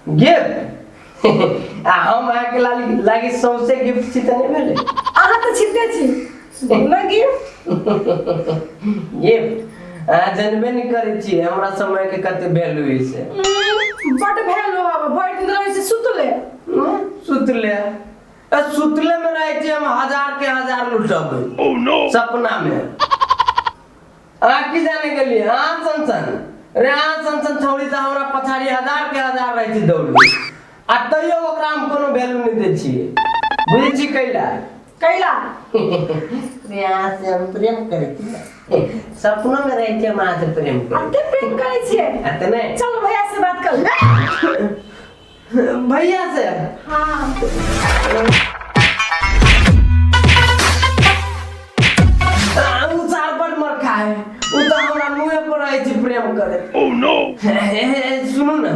Gift आ हम अहाँके लागी लागी सौंसे गिफ्ट छी तऽ नहि भेलै? अहाँ तऽ छिते छी ने गिफ्ट। गिफ्ट अहाँ जनबे नहि करै छियै हमरा समयके कते वैल्यू है से। बड वैल्यू हब, भरि दिन रहै छी सुतले। सुतले आ सुतले में रहै छी हम, हजार के हजार लुटबै सपना में। अहाँ की जाने गेलियै? अहाँ सन सन रे, अहाँ सन सन छौड़ी तऽ हमरा पछाड़ी हजार के हजार रहै छै दौड़ले, आ तैयो ओकरा हम कोनो वैल्यू नहि दै छियै। बुझै छी कैला? कैला रे, अहाँ से हम प्रेम करै छी, सपनो में रहै छी हम अहाँ से प्रेम करै। एते प्रेम करै छियै? आ तऽ नहि। चलो भैया से बात कर ले। भैया से? हाँ। आ, उ सार बड़ मरखा है, उ तऽ हमरा मुँहे पर रहै छै प्रेम करे। सुनू ने।